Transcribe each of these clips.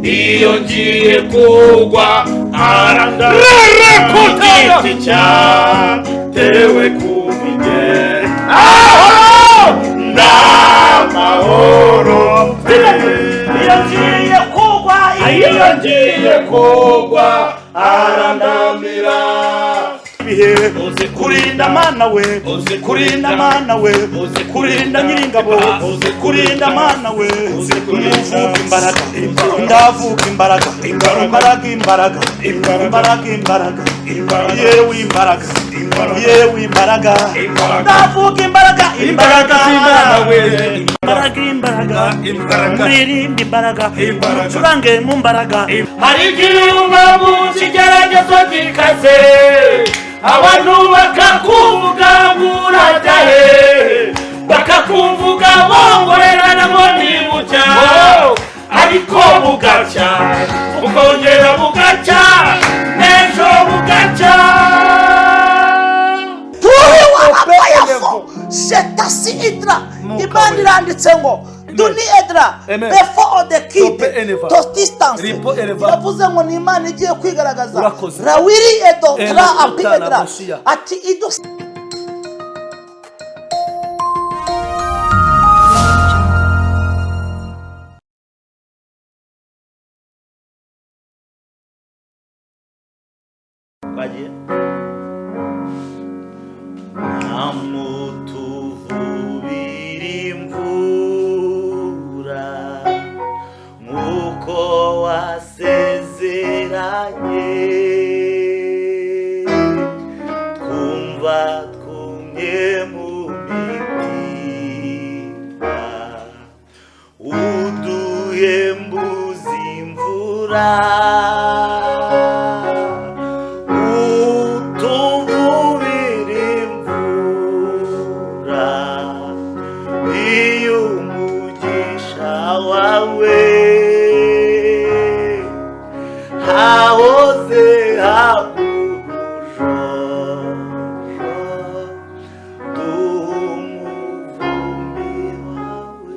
Iyo ngiye kugwa arandamira. Igiti cyatewe ku migezi n'amahoro. Iyo ngiye kugwa, iyo ngiye kugwa arandamira. Ibihe Uzi kurinda mana we, Uzi kurinda kurinda, mana we, Uzi kurinda kurinda, nyiringabo, Uzi kurinda kurinda, mana we. Uzi kurinda, Ndavuga imbaraga, ndavuga imbaraga, imbaraga, imbaraga, imbaraga, imbaraga, Imbaraga. Yewe imbaraga, yewe imbaraga, Imbaraga. Ndavuga imbaraga, imbaraga, Imbaraga z'Imana we. Imbaraga, imbaraga, Imbaraga. Muririmbe imbaraga, Imbaraga. mucurange mu mbaraga. Hari igihe uba mu kigeragezo gikaze, abantu bakakuvuga ngo urajya he, bakakuvuga bongorerana ngo ntibucya, ariko bugacya, bukongera bugacya, n'ejo bugacya. Turiwarabayafo shetasi idra. Imana iranditse ngo duni edra before of the kid to distance. Iravuze ngo ni Imana igiye kwigaragaza. Urakoze. Rawiri edo tra api Ena edra Mosiya. Ati ido. Twagiye amutuvubira imvura nk'uko wasezeranye, twumva twumye mu mitima, uduhembuza imvura, utuvubira imvura, iyo umugisha wawe hahoze hakurujojo, duha umuvumbi wawe.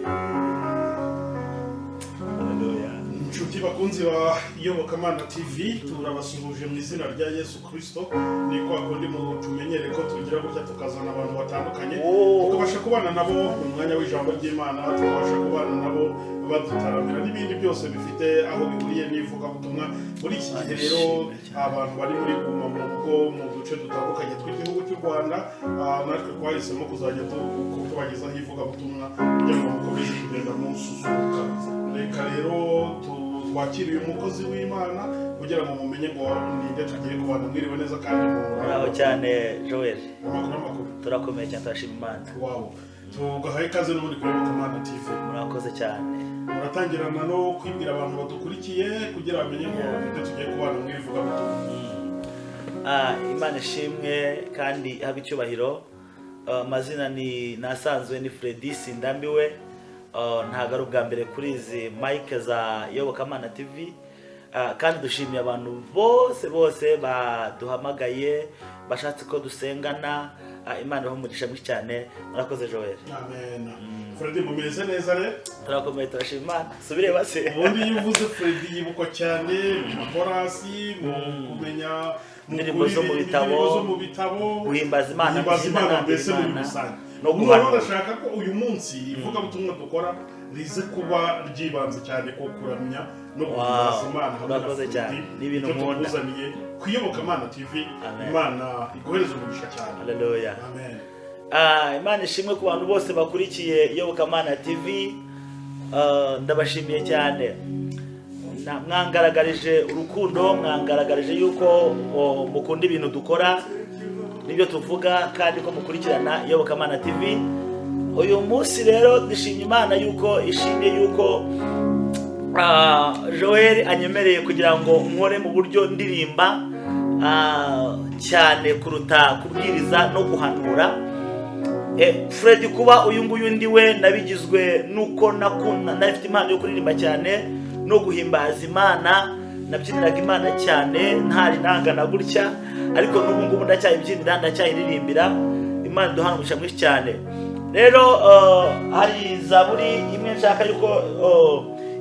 Haleluya. Inshuti bakunzi ba Iyobokamana TV, turabasuhuje mu izina rya Yesu Kirisito. Ni kwa kundi mu tumenyere ko tugira gutya tukazana abantu batandukanye, Oh. tukabasha kubana nabo mu mwanya w'ijambo ry'Imana, tukabasha kubana nabo badutaramira n'ibindi byose bifite aho bihuriye n'ivugabutumwa. Muri iki gihe rero abantu bari muri guma mu rugo mu duce dutandukanye tw'igihugu cy'u Rwanda, natwe twahisemo kuzajya tubagezaho ivugabutumwa kugira ngo mukomeze kugenda mususuruka. Reka rero twakire uyu mukozi w'Imana kugira ngo mumenye ngo ninde tugiye kubana. Mwiriwe neza kandi Muraho cyane, Joel. Amakuru, amakuru? Turakomeye cyane, turashima Imana. Wabo tugahaye ikaze n'ubundi kuri Iyobokamana TV. Murakoze cyane. Muratangirana no kwibwira abantu badukurikiye kugira bamenye ngo ninde tugiye kubana mu ivugabutumwa. Imana ishimwe kandi ihabwe icyubahiro. Amazina ni nasanzwe ni Fredy Sindambiwe. Ntabwo ari ubwa mbere kuri izi mike za Iyobokamana TV. Kandi dushimiye abantu bose bose baduhamagaye bashatse ko dusengana. Imana ibahe umugisha mwinshi cyane. Murakoze, Joel. Amen. Freddy, mumeze neza rero? Turakomeye, turashima Imana. Subire base. Ubundi iyo uvuze Freddy yibukwa cyane mu makorasi, mu kumenya mu Indirimbo zo mu kuririmba, bitabo, indirimbo zo mu bitabo, guhimbaza Imana, guhimbaza kubyina, Imana mbese muri Imana, rusange. no Ubu guhanura. rero ndashaka ko uyu munsi ivugabutumwa dukora rize kuba ryibanze cyane ku kuramya no guhimbaza Wow, Imana hamwe na urakoze Freddy. cyane. Ni ibintu Icyo nkunda. tukuzaniye ku Iyobokamana TV. Amen. Imana iguhereze umugisha cyane. Haleluya. Amen. Imana ishimwe ku bantu bose bakurikiye Iyobokamana TV. Ndabashimiye cyane. Mwangaragarije urukundo, mwangaragarije yuko mukunda ibintu dukora n'ibyo tuvuga, kandi ko mukurikirana Iyobokamana TV. Uyu munsi rero dushimye Imana yuko ishimye yuko Joel anyemereye kugira ngo nkore mu buryo ndirimba cyane kuruta kubwiriza no guhanura. Fred, kuba uyu nguyu ndi we nabigizwe nuko nakunda, nari mfite impano yo kuririmba cyane no guhimbaza Imana. Nabyiniraga Imana cyane ntari nangana gutya, ariko n'ubu ngubu ndacyayibyinira, ndacyayiririmbira. Imana iduhana umugisha mwinshi cyane. Rero hari zaburi imwe nshaka yuko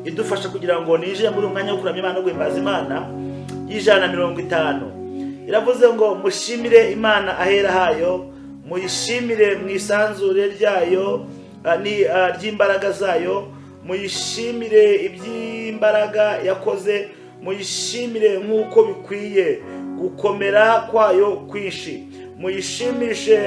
Idufasha kugira ngo ninjire muri uyu mwanya wo kuramya Imana no guhimbaza Imana, y'150. Iravuze ngo: "Mushimire Imana ahera hayo, muyishimire mu isanzure ryayo, ni ry'imbaraga zayo, muyishimire iby'imbaraga yakoze, muyishimire nk'uko bikwiye gukomera kwayo kwinshi, muyishimishe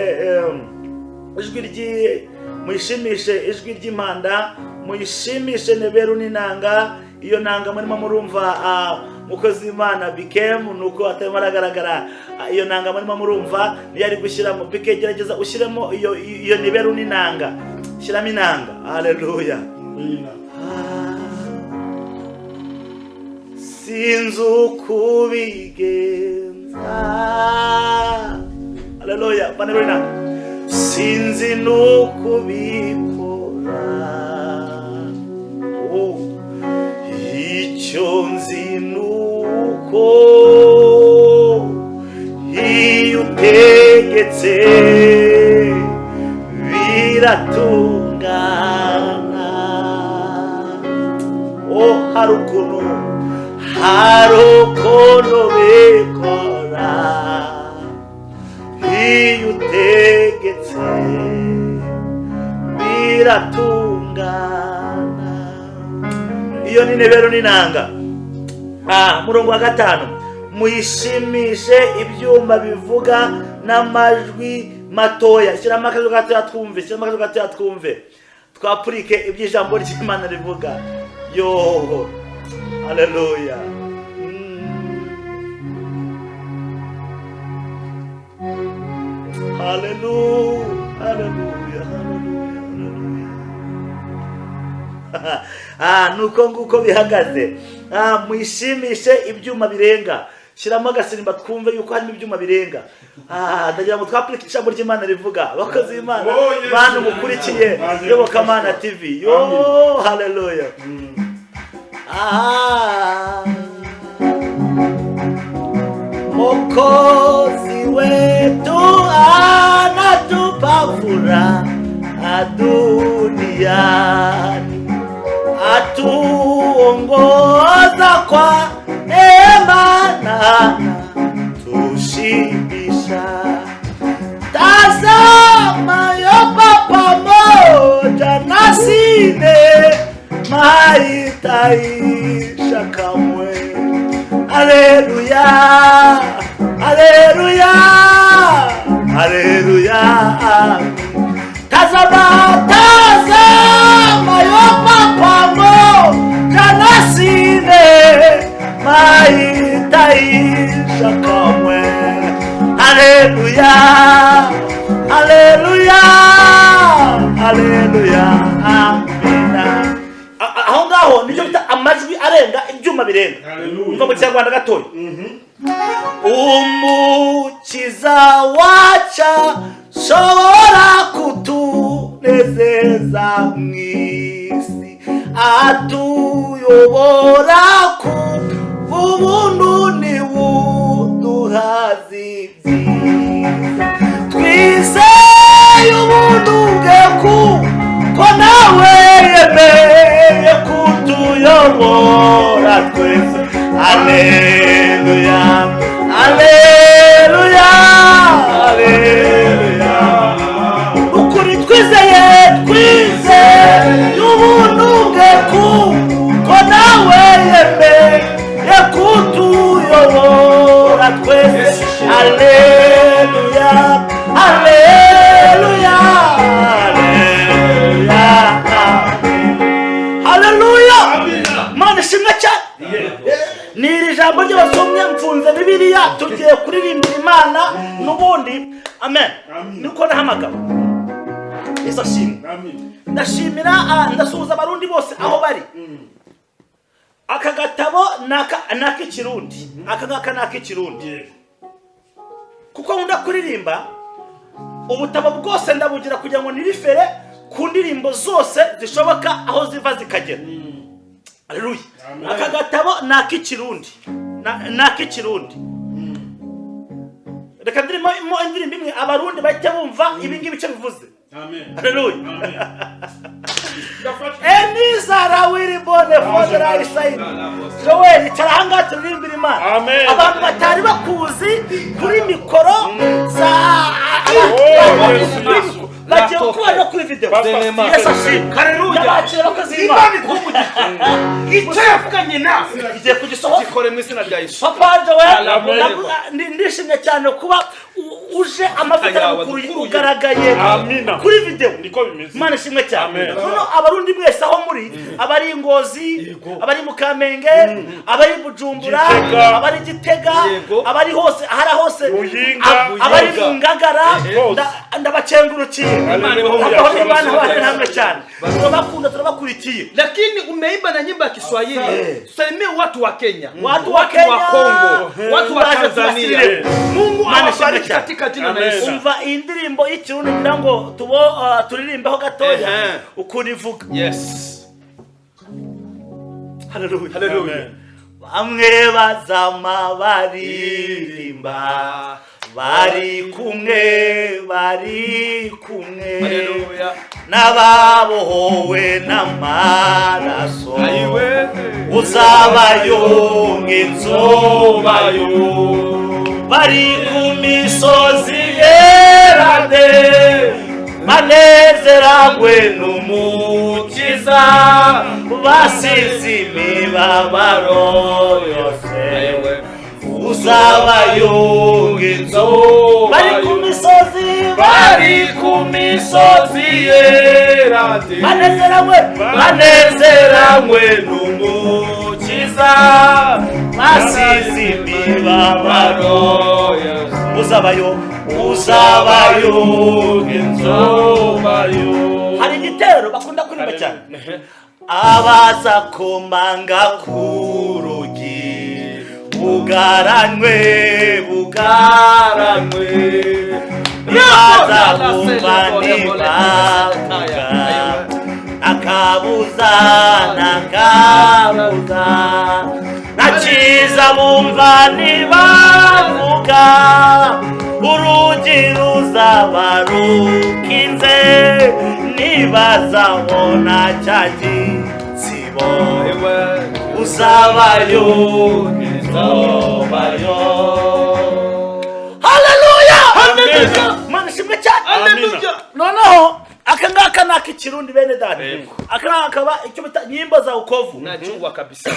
ijwi ry'i muyishimishe ijwi ry'impanda, muyishimishe neberu n'inanga." Iyo nanga murimo murumva, mukozi w'Imana Bikemu, nuko atarimo aragaragara. Iyo nanga murimo murumva niyo ari gushyiramo. Bike, gerageza ushyiremo iyo neberu n'inanga, shyiramo inanga. Haleluya! Amina. Sinzi uko ubigenza. Haleluya! Panero inanga. Sinzi n'uko ubikora. Oh. Icyo nzi nuko iyo utegetse biratungana. Oh, hari ukuntu bikora iyo utegetse biratungana. Iyo ni nebero n'inanga. Murongo wa gatanu: "Muyishimishe ibyuma bivuga n'amajwi matoya." Shyiramo akajwi gatoya twumve, shyiramo akajwi gatoya twumve, twapurike ibyo ijambo ry'Imana rivuga. Yoho, haleluya! Haleluya, haleluya, haleluya, haleluya! Nuko nguko bihagaze. Muyishimishe ibyuma birenga. Shyiramo agasimba twumve yuko harimo ibyuma birenga. Ndagira ngo twapurike ijambo ry'Imana rivuga. Abakozi b'Imana, Oh, Yesu. bantu mukurikiye Baje Yobokamana gufashwa. TV, yo, haleluya! Mwokozi wetu anatupa furaha duniani, atuongoza kwa neema na tushibisha. Tazama yopo pamoja nasi, neema haitaisha kamwe. Haleluya, haleluya, haleluya! Tazama, tazama yopo pamoja nasi, neema haitaisha kamwe. Haleluya, haleluya, haleluya, amina! Aho ngaho nicyo bita amajwi arenga, ibyuma birenga. Haleluya. Umva mu Kinyarwanda gatoya: Umukiza wacu ashobora kutunezeza mu isi, atuyobora ku ubuntu, niwuduhaza ibyiza. Twizeye ubuntu bwe kuko nawe yemeye kutuyobora twese. Aleluya, aleluya, aleluya! Ukuri twizeye, twizeye ubuntu bwe kuko nawe yemeye kutuyobora twese. Aleluya, aleluya, aleluya, haleluya! Mana ishimwe cyane! Ni iri jambo ry'abasomye, mfunze Bibiliya, tugiye kuririmbira Imana n'ubundi. Amen. Amen. Niko nahamagawe. Yesu ashimwe! Amen. Ndashimira, ndasuhuza Abarundi bose aho bari. Aka gatabo ni ak'Ikirundi, aka ngaka ni ak'Ikirundi. Kuko nkunda kuririmba, ubutabo bwose ndabugira kugira ngo nirifere ku ndirimbo zose zishoboka, aho ziva zikagera. Haleluya! Amen. Aka gatabo ni ak'Ikirundi. Ni ak'Ikirundi. Reka ndirimo mo indirimbo imwe, Abarundi bahite bumva ibi ngibi icyo bivuze. Amen. Haleluya! Amen. Enizara wiribone fodera isayini. Joel, icara ahangaha turirimbire Imana. Amen. Abantu batari bakuzi kuri mikoro za Oh, Yesu. bagiye kuba no kuri video. Pastor Yesu ashimwe. Haleluya. Ndabakira abakozi b'Imana. Imana iguhe umugisha. Icyo yavuganye nawe Igiye kugisohoza. gikore mu izina rya Yesu. Papa Joel, Amen. ndishimye cyane kuba uje amavuta Yawe mukuru adukuye. ugaragaye Amina. kuri video. Niko bimeze. Imana ishimwe cyane. Amen. Noneho Abarundi mwese aho muri, abari i Ngozi, abari mu Kamenge, abari i Bujumbura, Gitega. abari i Gitega, Yego. abari hose, ahari hose, Muyinga. abari mu Ngagara, Hose. ndabacengurukiye. Imana ibahe Amahoro umugisha. y'Imana abane namwe cyane. Turabakunda, turabakurikiye. Lakini umeimba na nyimbo ya Kiswahili. Salimia watu wa Kenya, Watu wa Kenya, wa Kongo, watu wa Turaje Tanzania. tubasirire. Mungu Imana ishimwe awabariki cyane. katika jina la Amen. Yesu. Umva iyi ndirimbo y'Ikirundi ngira ngo tubo turirimbeho gatoya Ehe. ukuntu ivuga. Yes. Haleluya. Haleluya. Bamwe bazama baririmba bari kumwe, bari kumwe Haleluya. n'ababohowe n'amaraso. Ayiwe. Uzabayo nk'inzubayo bari ku misozi yerade, banezeranywe n'Umukiza, basize imibabaro yose. Ayiwe. Uzabayo nk'inzu bari ku misozi, Bari ku misozi yerade. Banezeranywe, banezeranywe n'Umukiza, basize imibabaro. Uzabayo, uzabayo Inzobayo. Hari igitero bakunda kuririmba cyane: abaza komanga ku rugi bugaranywe, bugaranywe, baza kumva ntibavuga, akabuza nakabuza nta cyiza bumva ntibavuga, urugi ruzaba rukinze, ntibazabona cya gitsibo. Uzabayo, uzabayo. Haleluya! Mana ishimwe cyane. Haleluya. Noneho aka ngaka ni ak'ikirundi, bene data. Aka ngaka akaba icyo bita nyimbo za ukovu. Najua kabisa.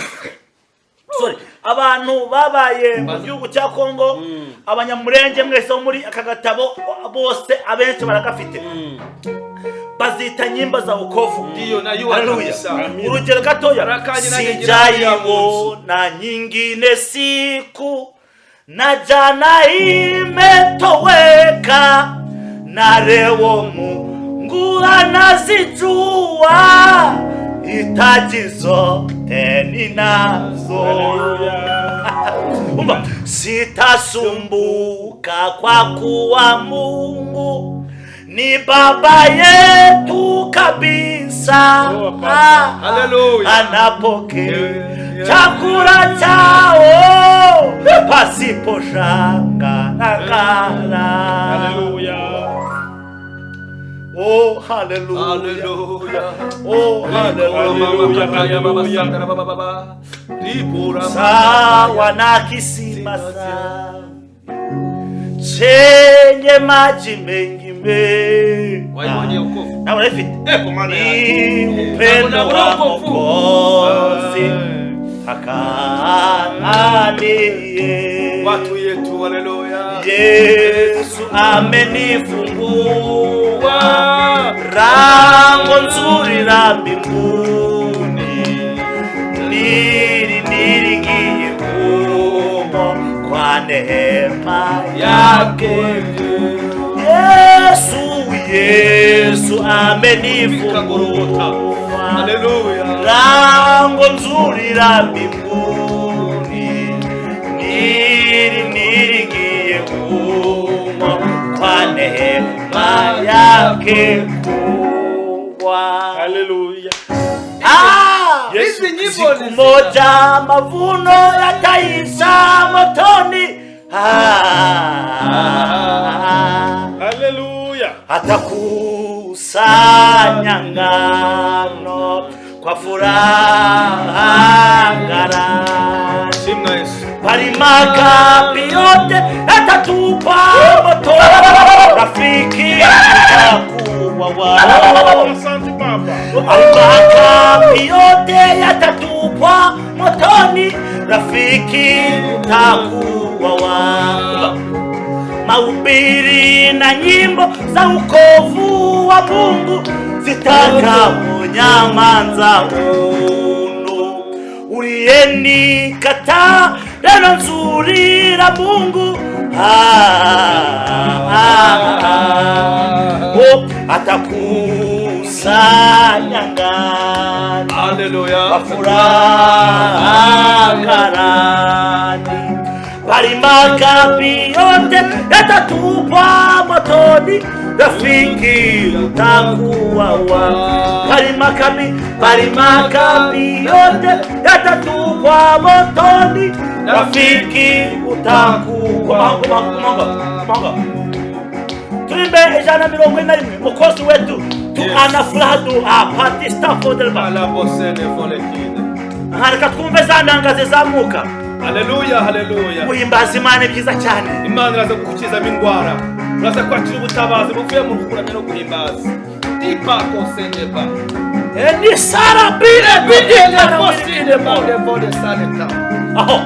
Sorry, abantu babaye mu gihugu cya Kongo, Abanyamurenge mwese bo muri aka gatabo bose abenshi baragafite, bazita nyimbo za ukovu. Ndiyo, najua Haleluya. kabisa. Urugero gatoya: Rakanye nanjye ngira uriya sijaiona nyingine siku na jana imetoweka, na leo Mungu anazijua hitaji zote ninazo. Umva: sitasumbuka kwa kuwa Mungu ni baba yetu kabisa. Ah, Haleluya. anapokea Yeah. chakula chao pasipo shaka na kara. Haleluya. Oh, haleluya. Haleluya. Oh, haleluya. Haleluya. Sawa na kisima safi chenye maji mengi mengi. Waibonye wokovu. Nawe urayifite. Ego mana yanjye. Ni upendo Ntabwo wa nabura wokovu. Mwokozi akananiye. Watu yetu, haleluya. Yesu amenifungua lango nzuri la mbinguni, nili niringiye humo kwa neema yake. Yesu, Yesu amenifungua Haleluya. lango nzuri la mbinguni, nili niringiye humo kwa neema yake kubwa. Haleluya. Ah! Yesu. Hizi nyimbo Siku ni moja mavuno yataisha motoni. Ah, Haleluya. atakuja. Atakusanya ngano kwa furaha ghalani, bali makapi yote yatatupa moto. Rafiki utakuwa wao. Asante Baba. Makapi yote yatatupwa motoni, rafiki utakuwa wao. Mahubiri na nyimbo za ukovu wa Mungu zitakamunyamanza unu. Uliyenikataa neno nzuri la Mungu, oh, atakusanya ngano Haleluya. kwa furaha ghalani, bali makapi yote yatatupwa motoni, rafiki utakuwa wao. Bali makapi yote yatatupwa motoni, rafiki utakuwa. Kumanga. Tuimbe 141 Mwokozi wetu tu ana furaha du apatista fodelba. Reka twumve za nanga zizamuka. Haleluya, haleluya. Guhimbaza Imana byiza cyane. Imana iraza gukukizamo indwara, uraza kwakira ubutabazi buvuye mu kuramya no guhimbaza. Dipa konseneba. Ni sara bire Bidele posine bode bode saleta. Aho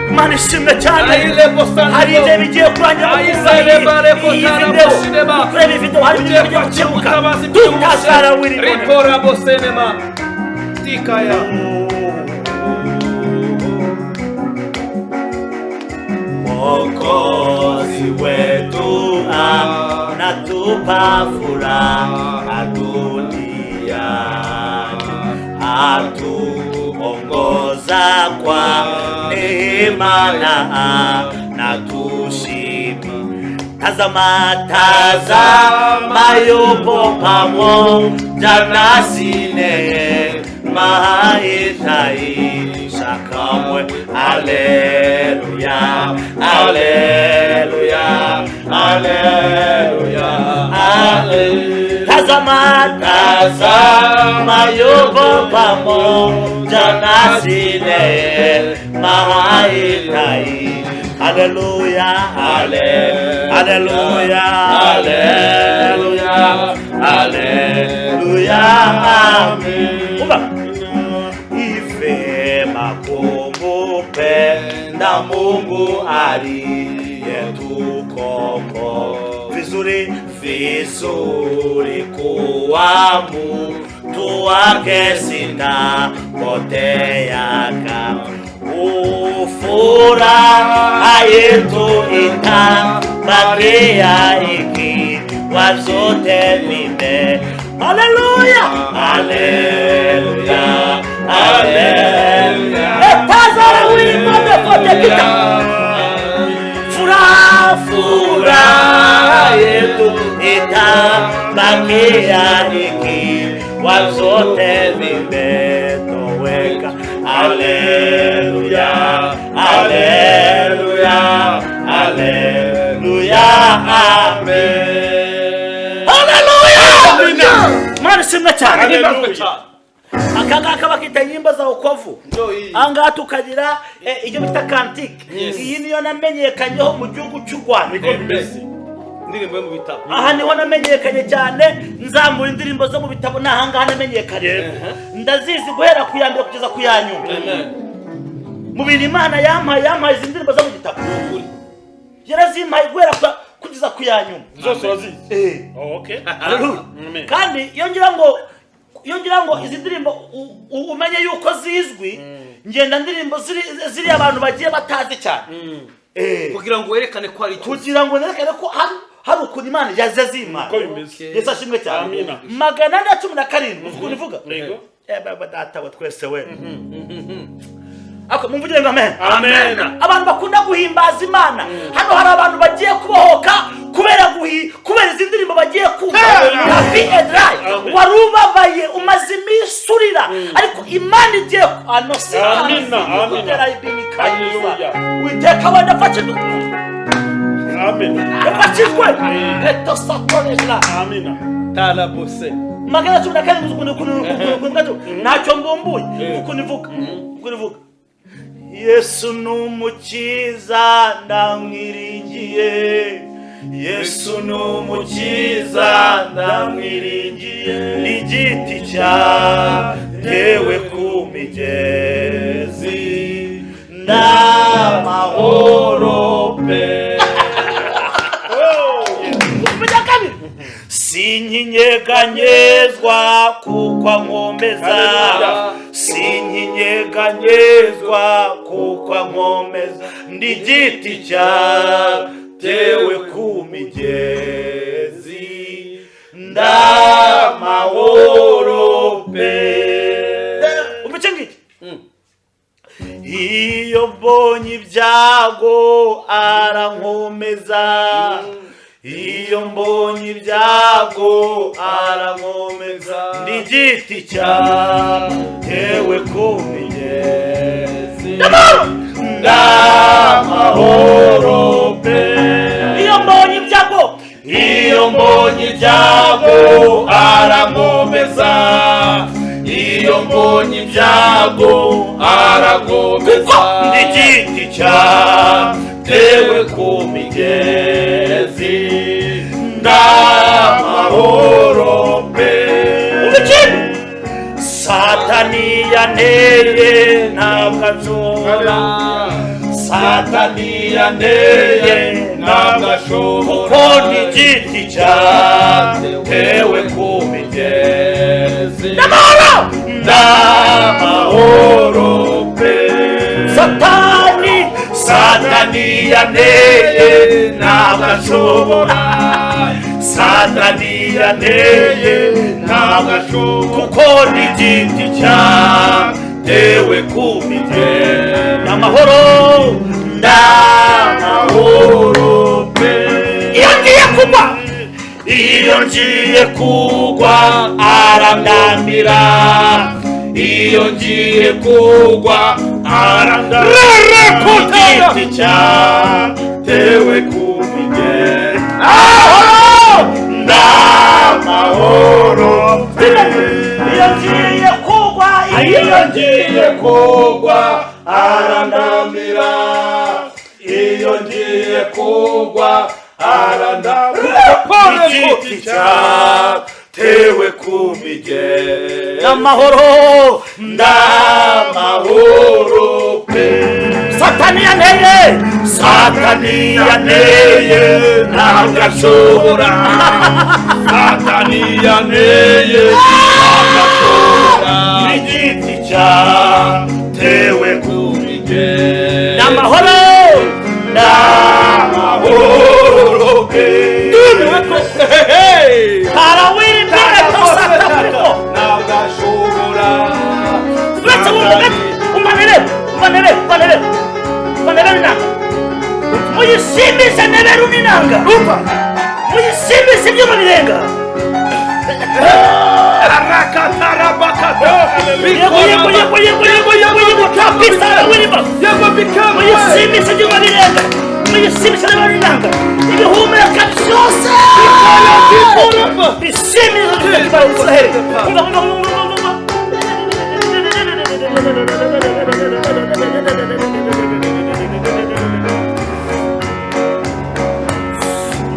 Imana ishimwe cyane. Ayile bosane. Hari ibihe bigiye kurangira. Ayisale bare iyi kotara video bosinema. kureba iyi video hari Ugiye ibintu bigiye kwakira gukemuka ubutabazi tutazara wiribone. Ripora bosenema. Tikaya. Mwokozi wetu anatupa furaha duniani, atuongoza kwa neema na anatushibisha. Tazama, tazama yupo pamoja nasi, neema haitaisha kamwe. Haleluya, haleluya, haleluya, haleluya. Tazama, tazama yupo pamoja nasi, neema haitaisha. Haleluya, haleluya, haleluya, haleluya, amen. Umva. Ivema kumupenda Mungu aliyetukomboa. Vizuri, vizuri kuwa mtu wake sitapotea kamwe. Furaha yetu itabakia ikiwa zote vime. Haleluya, haleluya, haleluya. Tazara wimbo pote kita. Furaha, furaha yetu itabakia ikiwa zote vimetoweka. Haleluya, haleluya, haleluya, amen. Haleluya! Imana ishimwe cyane. Haleluya. Aka ngaka bakita nyimbo za wokovu. Aha ngaha tukagira iyo bita cantique. Iyi niyo namenyekanyeho mu gihugu cy'u Rwanda. Niko bimeze. Indirimbo yo mu bitabo. Aha niho namenyekanye cyane, nzamura indirimbo zo mu bitabo, ni aha ngaha namenyekanye. Ndazizi guhera ku ya mbere kugeza ku ya nyuma. Mu bintu Imana yampaye, yampaye izi ndirimbo zo mu gitabo, yarazimpaye guhera kugeza ku ya nyuma. Zose urazizi? Eh. Oh, okay. Haleluya. Amen. Kandi iyo ngira ngo izi ndirimbo umenye yuko zizwi, ngenda ndirimbo ziri abantu bagiye batazi cyane. Kugira ngo werekane ko ari icyo. Kugira ngo nerekane ko hari ukuntu Imana yaze zimana. Uko bimeze. Yesu ashimwe cyane. Amina. 417, uzi ukuntu ivuga? Yego. Baba data wa twese we, ako mumvugire ngo amen. Amen. Abantu bakunda guhimbaza Imana, hano hari abantu bagiye kubohoka kubera izi ndirimbo bagiye kumva. Happy and right. Amen. Wari ubabaye, umaze iminsi urira, ariko Imana igiye ano si Amina, amina. Hallelujah. witeka wenda afashe. Amen. Amen. Yafashijwe etosatorejla. Amina. Tarabose. 117 ukuntu ntacyo mbumbuye ukuntu ivuga ukuntu ivuga. Yesu ni umukiza ndamwiringiye, Yesu ni umukiza ndamwiringiye, ni igiti cyatewe ku migezi n'amahoro pe. Sinkinyeganyezwa kuko ankomeza, sinkinyeganyezwa kuko ankomeza, ndi igiti cyatewe ku migezi ndamahoro pe. Umva icyo ngicyo. Iyo mbonye ibyago arankomeza, iyo mbonye ibyago arankomeza, ndi igiti cyatewe ku migezi ndamahoro pe. Iyo mbonye ibyago, iyo mbonye ibyago arankomeza, iyo mbonye ibyago arankomeza, ndi igiti cyatewe ku migezi ndamahoro pe. Umukino Satani yanteye ntabwo ashobora, Satani yanteye ntabwo ashobora, kuko ni igiti cyatewe ku migezi Ndamahoro, ndamahoro pe. Satani, Satani yanteye ntabwo ashobora, Satani yanteye ntabwo ashobora, kuko ni igiti cyatewe ku migezi ndamahoro, ndamahoro pe. Iyo ngiye kugwa, iyo ngiye kugwa arandambira, iyo ngiye kugwa arandambira, igiti cyatewe ku migezi ndamahoro pe. Iyo ngiye kugwa, iyo ngiye kugwa arandambira, iyo ngiye kugwa arandambira, igiti cyatewe ku migezi ndamahoro, ndamahoro pe. Satani yanteye, Satani yanteye ntabwo ashobora, Satani yanteye ntabwo ashobora, igiti cyatewe ku migezi ndamahoro, ndamahoro pe. Karawiri tosatakuriko ntabwo ashobora. Uretse umanere, umanere, umanere, umanere inanga, muyishimishe neberu n'inanga, muyishimishe ibyuma birenga. Yego, yego, yego, yego, yego, yego, yego, kabisa wirima. Muyishimishe ibyuma birenga, muyishimishe neberu n'inanga, ibihumeka byose bishimishe Israheli. Umva, umva, umva, umva, umva.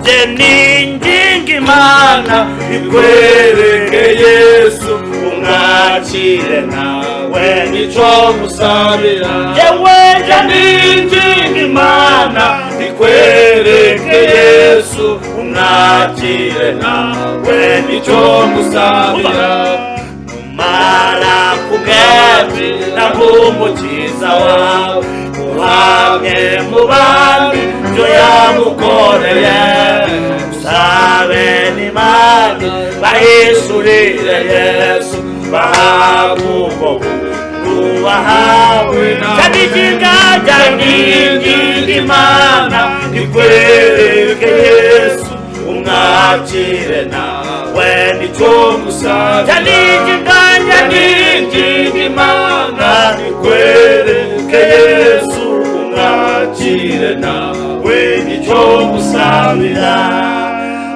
Nje ninginga Imana ikwereke Yesu umwakire nawe nicyo musabira. Yewe nje ninginga Imana ikwereke Yesu umwakire nawe nicyo musabira. Numara kumwakira nk'umukiza wawe, uhamye mu bandi ibyo yagukoreye, usabe n'Imana bahishurire Yesu, bahabwe ubwo buntu wahawe. Jya ninginga Imana ikwereke Yesu umwakire nawe nicyo musabira. Jya ninginga Imana ikwereke Yesu umwakire nawe nicyo musabira. Amina.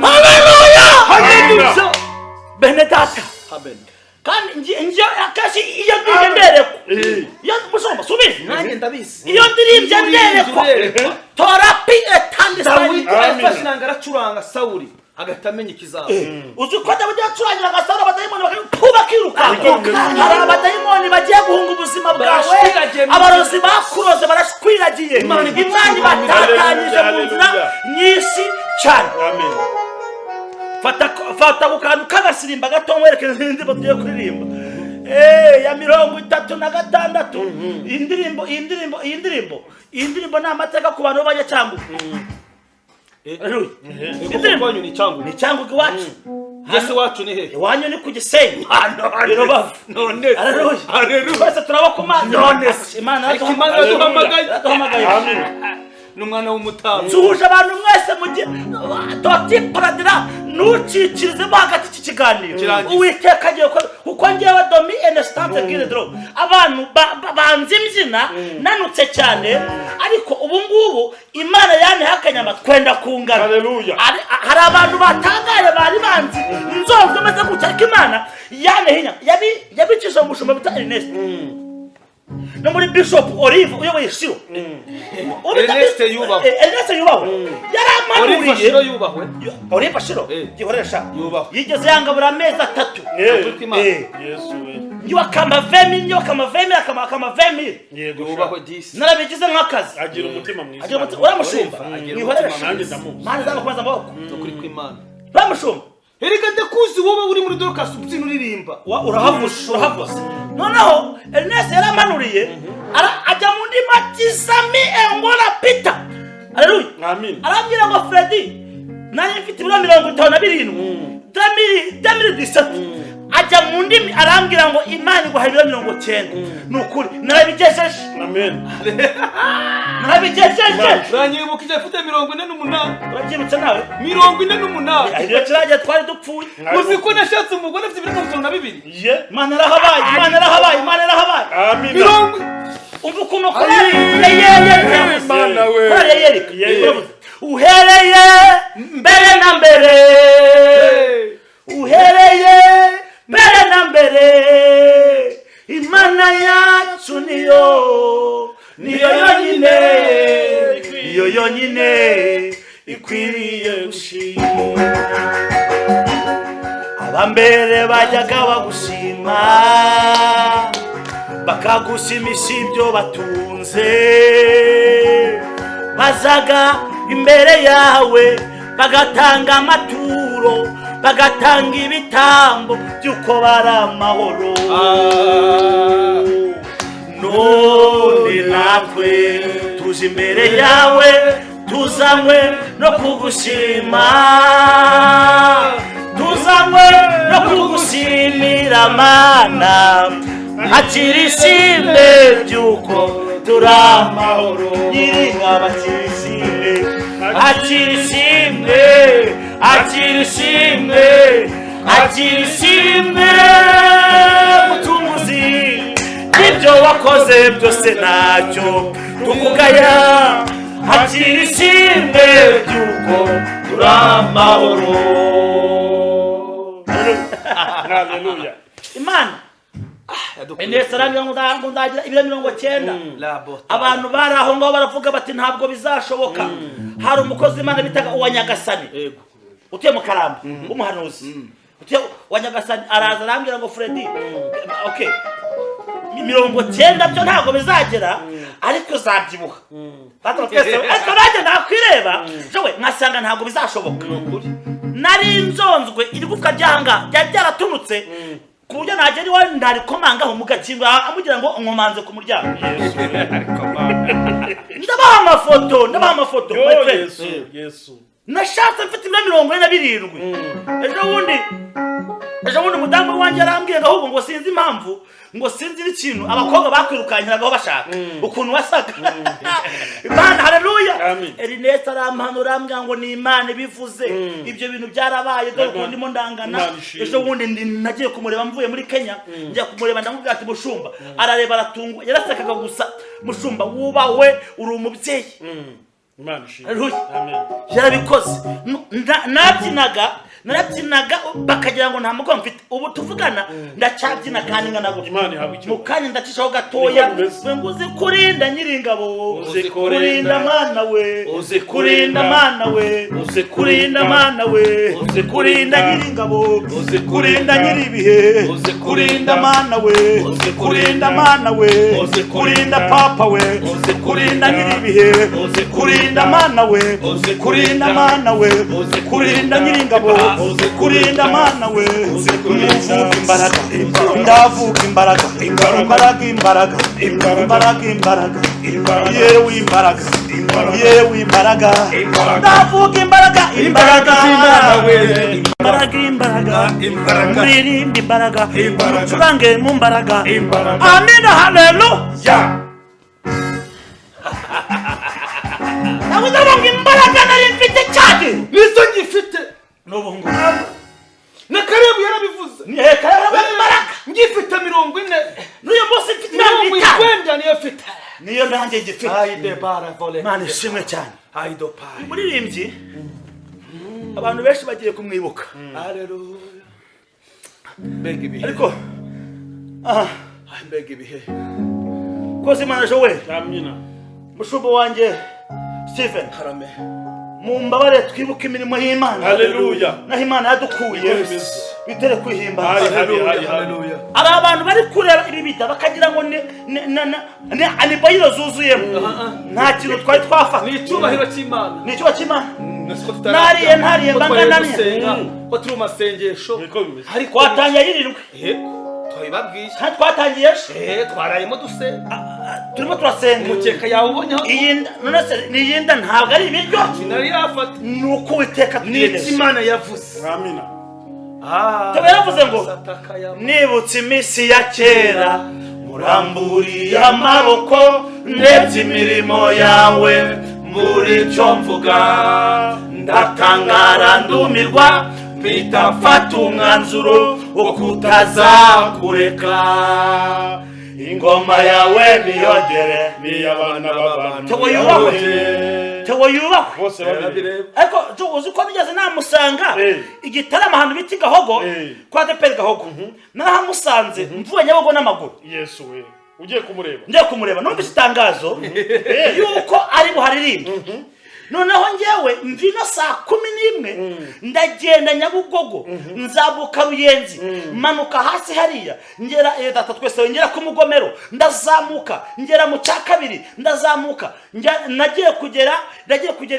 Haleluya. Haleluya. Bene data. Amen. Kandi ngiye akenshi iyo ndirimbo nderekwa, iyo musomba subize, Nanjye ndabizi. iyo ndirimbye nderekwa, Urerekwa. torapi etandi. Dawidi Amen. yafashe inanga aracuranga, Sawuli agahita amenya ikizaba. Uzi ko Dawidi yacurangiraga Sawuli, abadayimoni bakirukanka. Hari abadayimoni bagiye guhunga ubuzima bwawe. Barashwiragiye mu Abarozi bakuroze barashwiragiye. Imana Imana ibatatanyije mu nzira Haleluya. nyinshi cyane. Amen. Fata, fata ku kantu k'agasirimba gato nkwereke indirimbo tugiye kuririmba ya 36. Iyi ndirimbo, iyi ndirimbo, iyi ndirimbo, iyi ndirimbo ni amateka ku bantu b'Abanyacyangugu. Haleluya. Indirimbo wanyu ni Cyangugu? Ni Cyangugu iwacu. Yesu wacu ni hehe? Iwanyu ni ku Gisenyi i Rubavu. None. Haleluya. Haleluya. Twese turaba ku mazi. None se. Imana Ariko Imana iraduhamagaye. Iraduhamagaye. Amen. Ni umwana w'umutambyi. Nsuhuje abantu mwese mujye toti paradira, ntucikirizemo hagati iki kiganiro. Kirangize. Uwiteka agiye gukora, kuko ngewe domi enesitante bwire doro abantu banzi imbyina nanutse cyane, ariko ubu ngubu Imana yanteho akanyama twenda kungana. Haleluya. Hari abantu batangaye bari banzi nzonzwe meze gutya, ariko Imana yanteho inyama. Yabicishije mu mushumba bita Ernest no muri Bishop Olive uyoboye Shiro. Ernest yubahwe. Ernest yubahwe. Olive Yarampanuriye. Shiro yubahwe. Olive Shiro. Gihoresha. Yubahwe. Yigeze yangabura amezi 3. Ukuri kw'Imana. Yesu we. Ngiwe akama 20 000, ngiwe akama 20 000, akama 20 000. Yego. Yubahwe disi. Narabigize nk'akazi. Agira umutima mwiza. Agira umutima, uramushumba. Olive agira Mwihorere. umutima. Nanjye ndamuzi. Mana zamukomeza amaboko. Ukuri kw'Imana. Uramushumba. Erega ndakuzi, wowe uri muri Dorcas ubyina uririmba. Urahavuze, urahavuze. Noneho Ernest yarampanuriye, ajya mu ndimi ati sami engola peter. Aleluya. Amin. Arambwira ngo Freddy, nanjye mfite ibiro 57 2017. Ajya mu ndimi arambwira ngo Imana iguha ibiro 90. Ni ukuri narabigejeje. Amen. Narabigejeje. Uranyibuka igihe mfite 48? Urabyibutse nawe? 48. Iyo kiragiye twari dupfuye. Uzi ko nashatse umugore afite ibiro 52? Ye. Imana yarahabaye, Imana yarahabaye, Imana yarahabaye. Amin. Mirongo Umva ukuntu korali yeyereka. Imana we. Korali yeyereka. Yeyereka. Uhereye mbere na mbere, uhereye mbere na mbere, Imana yacu niyo, niyo yonyine, niyo yonyine ikwiriye gushimwa. Abambere bajyaga bagushima, bakagushimisha ibyo batunze, bazaga imbere yawe bagatanga amaturo, bagatanga ibitambo by'uko bari amahoro. None natwe tuje imbere yawe, tuzanywe no kugushima, tuzanywe no kugushimira. Mana, akira ishimwe ry'uko turi amahoro. Nyiringabo, akira ishimwe, akira ishimwe, akira ishimwe, akira ishimwe. Mucunguzi, ibyo wakoze byose ntacyo tukugaya. Hakira ishimwe ry'uko turi amahoro. Haleluya. Imana Ernest arambwira ngo ndagira ibiro 90. Abantu bari aho ngaho baravuga bati ntabwo bizashoboka. Hari umukozi w'Imana bitaga uwa Nyagasani utuye mu Karamba w'umuhanuzi utuye wa Nyagasani, araza arambwira ngo Freddy, okay, 90 byo ntabwo bizagera, ariko uzabyibuha. Data wa twese, ariko nanjye nakwireba jowe nkasanga ntabwo bizashoboka. Nari nzonzwe, igufwa ryanga ryari ryaratunutse ku buryo nagera iwawe ntarikomangaho mugakinga amugira ngo nkomanze ku muryango. Ndabaha amafoto, ndabaha amafoto, my Yo. friend. Yesu, Yesu. Nashatse mfite ibiro 47. Ejo bundi umudamu wanjye yarambwiye ngo ahubwo ngo sinzi impamvu, ngo sinzi n'ikintu abakobwa bakwirukankiragaho bashaka ukuntu wasaga. Imana, haleluya. Amen. Ernest arampanura, arambwira ngo ni Imana ibivuze. Ibyo bintu byarabaye, dore ukuntu ndimo ndangana. Imana ishimwe. Ejo bundi nagiye kumureba mvuye muri Kenya, njya kumureba ndamubwira ati mushumba, arareba aratungu, yarasekaga gusa. Mushumba wubahwe, uri umubyeyi. Imana ishimwe. Haleluya. Amen. Yarabikoze. Narabyinaga bakagira ngo nta mugongo mfite. Ubu tuvugana ndacyabyina kandi ngana gutya. Imana ihabwe icyubahiro. Mu kanya ndacishaho gatoya. Niko bimeze. Ngo uzi kurinda nyiringabo, Uzi kurinda mana we, Uzi kurinda kurinda. mana we, Uzi kurinda kurinda. mana we, Uzi kurinda kurinda. nyiringabo, Uzi kurinda kurinda. nyiribihe, Uzi kurinda kurinda. mana we, Uzi kurinda kurinda. mana we, Uzi kurinda kurinda. papa we, Uzi kurinda kurinda. nyiribihe, Uzi kurinda kurinda. mana we, Uzi kurinda kurinda. mana we, Uzi kurinda kurinda. nyiringabo, Uzi kurinda kurinda. mana we. Uzi kurinda. Muvuga imbaraga, ndavuga imbaraga, imbaraga, imbaraga, imbaraga, imbaraga, yewe imbaraga, yewe imbaraga, ndavuga imbaraga, imbaraga, imbaraga, imbaraga, Imbaraga. muririmbe imbaraga, Imbaraga. mucurange mu mbaraga. Imbaraga. Amina, haleluya. Navuze ngo imbaraga nari mfite cyane Nizo ngifite. n'ubu ngubu. Na Kalebu yarabivuze. Ni heka imbaraga. Ngifite 40. N'uyu munsi mfite 50. 90 niyo mfite. Niyo nanjye ngifite. Aide bara vole. Imana ishimwe cyane. Aido pai. Umuririmbyi abantu benshi bagiye kumwibuka. Haleluya. Mbega ibihe. Ariko Mbega ibihe. koze Imana Joel, Amina. mushumba wanjye Stephen, Karame. mumbabare twibuke imirimo y'Imana. Haleluya. Naho Imana yadukuye Yes. bitere kwihimbaza. Hari, hari, Haleluya. hari, hari. Haleluya. Hari abantu bari kureba ibi bita bakagira ngo ni boyiro zuzuyemo. Nta kintu twari twafata. Ni icyubahiro cy'Imana. Ni icyubahiro cy'Imana. Nasi ko Nariye, ntariye, ko twari mbanganamye. gusenga, ko turi mu masengesho. Niko bimeze. Ariko Twatangiye 7. Yego, twabibabwiye. Kandi twatangiye ejo. Twarayemo dusenga. Turimo turasenga. Umukeka yawubonye aho Iyi nda none se ni iyi nda ntabwo ari ibiryo. nari yafata. Ni uko Uwiteka Ni tugeneje. iki Imana yavuze. Amina. Taba yaravuze ngo nibutse iminsi ya kera, muramburiye amaboko, ndebye imirimo yawe, mbura icyo mvuga, ndatangara ndumirwa, mpita mfata umwanzuro wo kutazakureka. Ingoma yawe niyogere, Ni abana b'abantu. Theo yubahwe. Theo yubahwe. Bose babireba. Ariko uzi ko nigeze namusanga igitaramo ahantu bita i Gahogo, kwa ADEPR Gahogo. Narahamusanze mvuye Nyabugogo n'amaguru. Yesu we. Ugiye kumureba. Ngiye kumureba, numvise itangazo yuko ari buharirimbe. Noneho ngewe mvino saa 11 ndagenda Nyabugogo, nzabuka Ruyenzi, manuka hasi hariya, ngera data twese, ngera ku Mugomero, ndazamuka ngera mu cya kabiri, ndazamuka nagiye kugera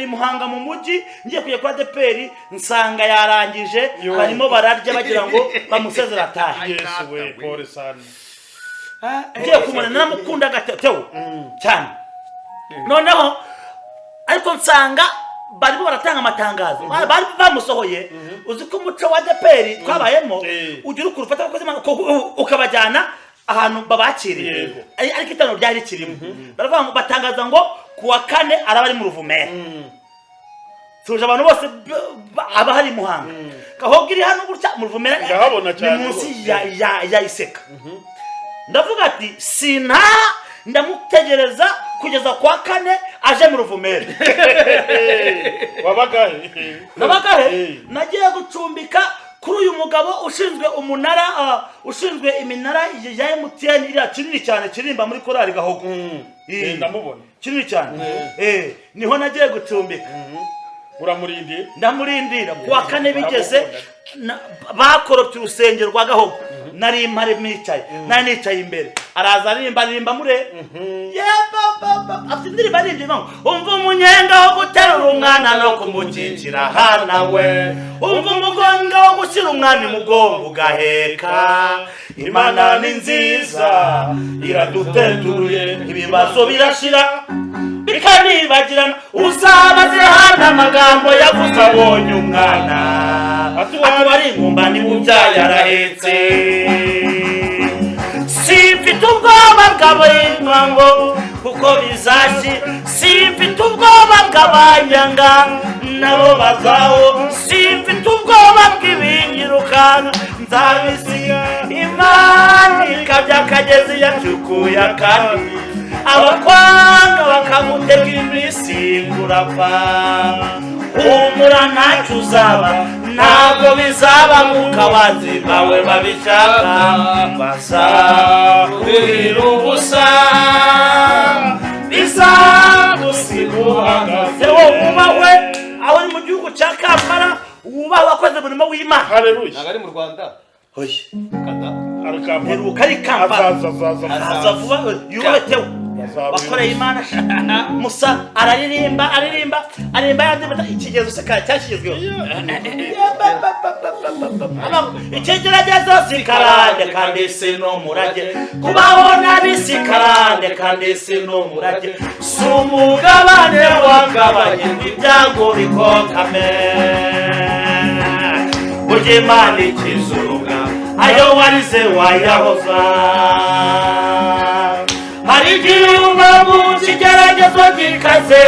i Muhanga mu mujyi, ngiye kujya kwa ADEPR, nsanga yarangije, barimo bararya bagira ngo bamusezere atahe. Yesu we, pole sana. Ngiye kumubona naramukundaga Theo cyane. Noneho ariko nsanga barimo baratanga amatangazo, bari bamusohoye. Uzi ko umuco wa ADEPR twabayemo ugira ukuntu ufata abakozi ukabajyana ahantu babakiriye, ariko itangazo ryari rikirimo. Baravuga ngo batangaza ngo kuwa kane araba ari mu Ruvumera. Tuje abantu bose aba hari Muhanga. Gahogo iri hano gutya mu Ruvumera ni munsi ya Iseka. Ndavuga ati sintaha, ndamutegereza kugeza kwa kane aje mu Ruvumera. Wabagahe? Nabagahe? Nagiye gucumbika kuri uyu mugabo ushinzwe umunara, ushinzwe iminara ya MTN iriya kinini cyane kirimba muri korali Gahogo. Ndamubona. Kinini cyane. Niho nagiye gucumbika. Uramurindiye? Ndamurindira. Kuwa kane bigeze bakoropye urusengero rwa Gahogo. Nari mpari nicaye. Nari nicaye imbere. Araza aririmba mure. Afite indirimbo aririmba ngo umva umunyenga wo guterura umwana no kumukikira hana we, umva umugongo wo gushyira umwana imugongo ugaheka. Imana ni nziza iradutetuye, ibibazo birashira bikanibagirana. Uzabaze hano amagambo yavuze abonye umwana, atuwari ingumba niwe ubyaye arahetse. Simfite ubwoba bw'abayinkango kuko bizashi, simfite ubwoba bw'abanyanga nabo bazaho, simfite ubwoba bw'ibinyirukanka nzabisiga. Imana ikabya akagezi yacukuye akandi, abakwanga bakaba Bakagutega iminsi ngo urapfa, humura ntacyo uzaba, ntabwo bizaba nk'uko abanzi bawe babishaka. Bazagurira ubusa, bizagusiga uhagaze. Wowe wubahwe aho uri mu gihugu cya Kampala, wubahwe wakoze umurimo w'Imana. Haleluya. Ntabwo ari mu Rwanda. Oya. Kata. Arakamba. Heruka ari Kampala. Azaza, azaza. Aza vuba, yubahwe Tewo. Bazaba Wakoreye Imana. Musa araririmba, aririmba, aririmba yandi ikigezo se cyashyizweho. Ikigeragezo si karande kandi si n'umurage, kubaho nabi si karande kandi si n'umurage, si umugabane wagabanye ibyago bikokame. Burya Imana ikiza urubwa, ayo warize wayahoza. Hari igihe uba mu kigeragezo gikaze,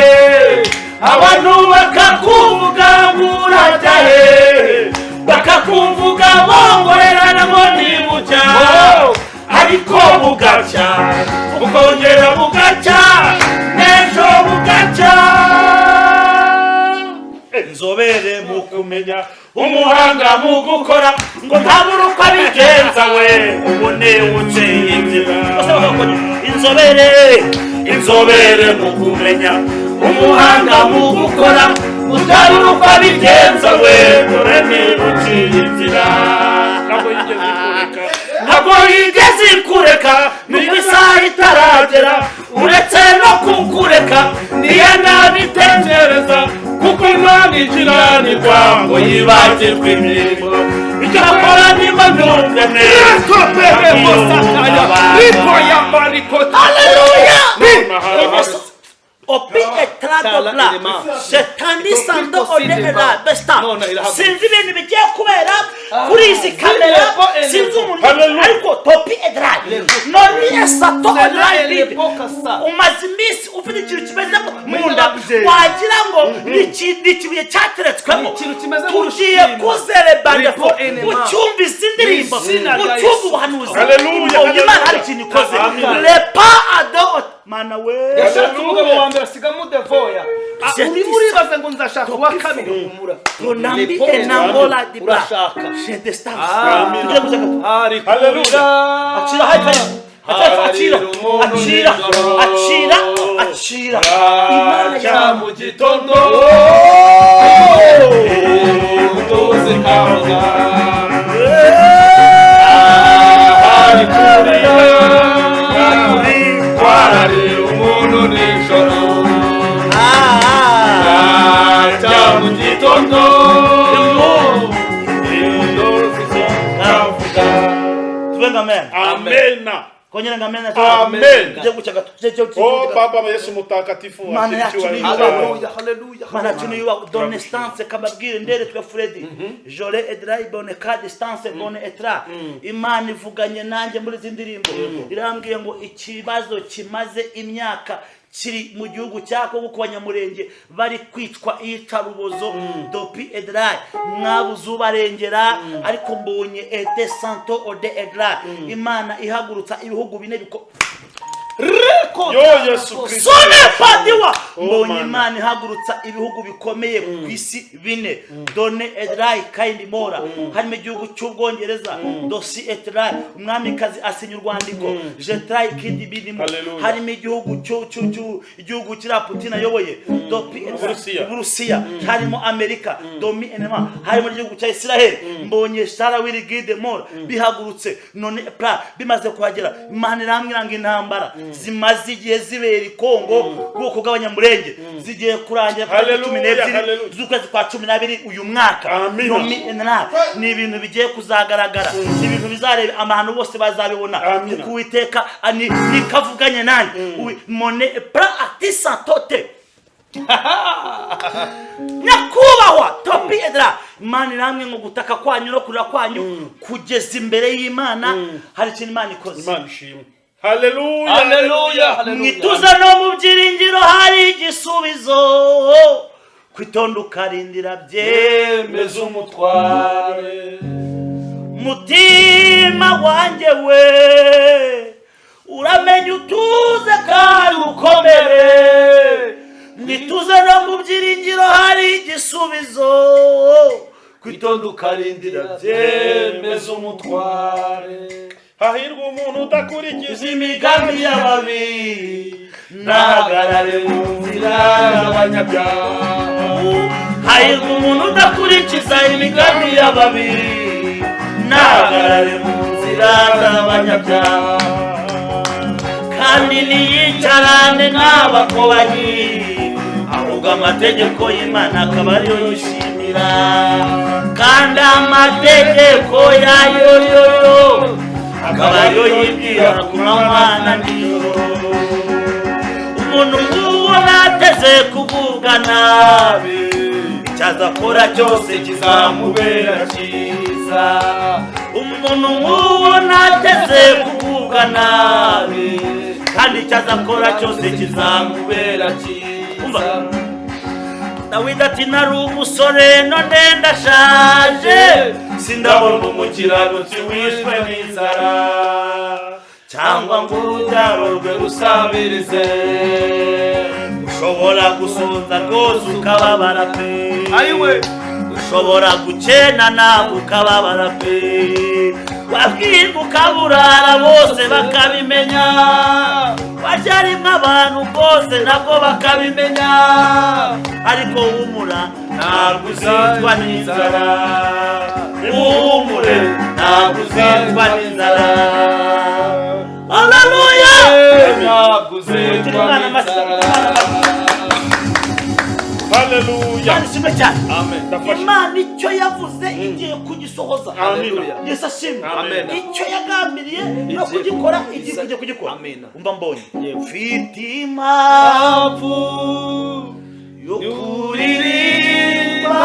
abantu bakakuvuga ngo urajya he, bakakuvuga bongorerana ngo ntibucya, ariko bugacya, bukongera bugacya, n'ejo bugacya. Inzobere mu kumenya, umuhanga mu gukora, ngo ntabura uko abigenza we, ubone uciye inzira. Bose bagakora. Inzobere, inzobere mu kumenya, umuhanga mu gukora, ngo ntabura uko abigenza we, dore niba uciye inzira. Ntabwo yigeze ikureka. Ntabwo yigeze ikureka, nubwo isaha itaragera. Uretse no kukureka, niyo nabitekereza, kuko Imana ikiranirwa ngo yibagirwe imirimo. Icyakora niba mbyumva neza. Haleluya. Opi etrado bla shetani sando onera besta. Sinzi ibintu bigiye kubera kuri izi kamera, sinzi umuntu, ariko topi edra noni esato onera bide. Umaze iminsi ufite ikintu kimeze mu nda, wagira ngo ni ikibuye cyateretswemo. Ikintu kimeze Tugiye nk'urushinge. kuzerebandeko Ripo enema. ucyumva izi ndirimbo, Izina rya ucyumva Yesu. ubuhanuzi. Haleluya, Mbonye Imana haleluya. hari ikintu ikoze. Amen. Lepa ado mana we. Yashatse umugabo wa mbere asigamo devoya. Jetisa. Urimo uribaza ngo nzashaka uwa kabiri, humura. Tonambi Lepo enangola di bra. Urashaka. Je distance. Amen. Tujye gushaka. Ari Haleluya. Akira hai kare. Akira, akira. Akira. Akira. Akira. Imana cya yawe. mu gitondo utuzi kaza ari kurira kwararira umuntu nijoro Ah. cya mu gitondo utuzi kavuga. Tuvenga amen. Amena. Kongera nga amen. Amen. Tujye gushaka. Tujye Oh gushaka. Baba Yesu mutakatifu, Mana akira yacu icyubahiro ni cyawe. Haleluya, haleluya. Mana yacu niyo donne stance kababwire ndere twe Freddy. Jole edra ibone ka distance bone etra. Imana ivuganye nanjye muri izi ndirimbo. Irambwiye ngo ikibazo kimaze imyaka kiri mu gihugu cya Kongo ku Banyamurenge bari kwicwa iyicarubozo dopi edra, mwabuze ubarengera, ariko mbonye ete santo ode edra, Imana ihagurutsa ibihugu bine biko Yo Yesu Kristo. sone padiwa. Oh, Mbonye Mana. Imana ihagurutsa ibihugu bikomeye ku isi bine, done edrai kandi mora, harimo igihugu cy'Ubwongereza dosi etrai, umwamikazi asinya urwandiko jetrai kindi birimo. Hallelujah. Harimo igihugu igihugu kiriya Putin ayoboye dopi Edrai, Uburusiya. Uburusiya, harimo Amerika domi enema, harimo igihugu cya Israel. Mbonye Sara Willigide mora bihagurutse none pra bimaze kuhagera. Imana irambwira ngo intambara zimaze igihe zibera i Kongo, ubwoko bw'Abanyamurenge, zigiye kurangira ku tariki Hallelujah, 12 hallelujah. z'ukwezi kwa 12 uyu mwaka. Amina. Nomi enra ni ibintu bigiye kuzagaragara, ni ibintu bizareba abantu bose bazabibona, Amina. kuko Uwiteka nikavuganye nanjye. Mone pra atisantote nyakubahwa topi edra. Imana iramwe ngo gutaka kwanyu no kurira kwanyu kugeza imbere y'Imana, hari ikintu Imana ikoze. Imana ishimwe. Haleluya. Haleluya, haleluya. Mwituze no mu byiringiro hari igisubizo, kwitonda ukarindira byemeza Meze umutware. Mutima wanjye we, uramenye utuze kandi ukomere. Ituze no mu byiringiro hari igisubizo. Kwitonda ukarindira byemeza umutware. Hahirwa umuntu udakurikiza imigambi y'ababi, ntahagarare mu nzira y'abanyabyaha. Hahirwa umuntu udakurikiza imigambi y'ababi, ntahagarare mu nzira z'abanyabyaha. Kandi ntiyicarane n'abakobanyi, ahubwo amategeko y'Imana akaba ariyo yishimira. Kandi amategeko yayo yo akaba ariyo yibwira ku manywa na nijoro. Umuntu nk'uwo nateze kugubwa nabi, icyo azakora cyose kizamubera cyiza. Umuntu nk'uwo nateze kugubwa nabi, kandi icyo azakora cyose kizamubera cyiza. Dawidi ati nari umusore none ndashaje, sindabona umukiranutsi wishwe n'inzara, cyangwa ngo urubyaro rwe rusabirize. Ushobora gusonza rwose ukababara pe, Ayiwe. Ushobora gukena nawe ukababara pe, wabwirwa ukaburara bose bakabimenya, warya rimwe abantu bose nabwo bakabimenya. Ariko humura, ntabwo uzicwa n'inzara. Humure, ntabwo uzicwa n'inzara. Haleluya! Ntabwo uzicwa n'inzara. Haleluya. Imana ishimwe cyane. Amen. Ndafashe. Imana icyo yavuze igiye kugisohoza. Haleluya. Yesu ashimwe. Amen. Icyo yagambiriye no Igiye kugikora, kugisohoza. igiye kujya kugikora. Amen. Umva, mbonye Yego. mfite impamvu yo kuririmba,